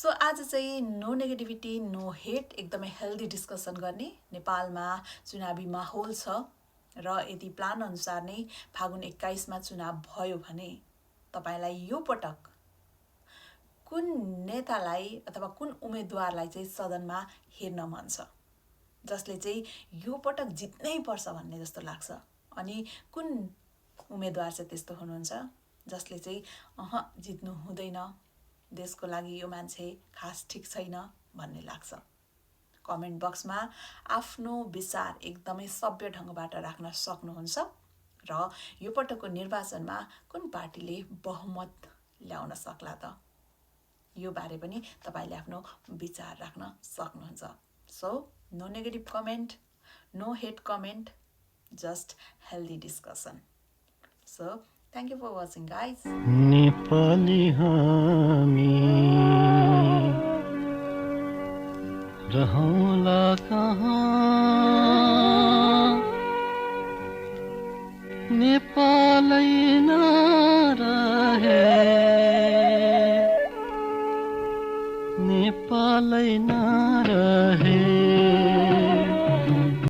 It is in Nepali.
सो आज चाहिँ नो नेगेटिभिटी नो हेट एकदमै हेल्दी डिस्कसन गर्ने। नेपालमा चुनावी माहौल छ र यदि प्लान अनुसार नै फागुन 21 मा चुनाव भयो भने तपाईलाई यो पटक कुन नेतालाई अथवा कुन उम्मेदवारलाई चाहिँ सदनमा हेर्न मन छ, जसले चाहिँ यो पटक जित्नै पर्छ भन्ने जस्तो लाग्छ, अनि कुन उम्मेदवार चाहिँ त्यस्तो हुनुहुन्छ जसले चाहिँ जित्नु हुँदैन, देशको लागि यो मान्छे खास ठीक छैन भन्ने लाग्छ। कमेन्ट बक्समा आफ्नो विचार एकदमै सभ्य ढङ्गबाट राख्न सक्नुहुन्छ र यो पटकको निर्वाचनमा कुन पार्टीले बहुमत ल्याउन सक्ला त, यो बारे पनि तपाईले आफ्नो विचार राख्न सक्नुहुन्छ। So no negative comment, no hate comment, just healthy discussion. So thank you for watching guys. Nepali हामी रहौँला कहाँ, नेपालै नरहे, नेपालै नरहे।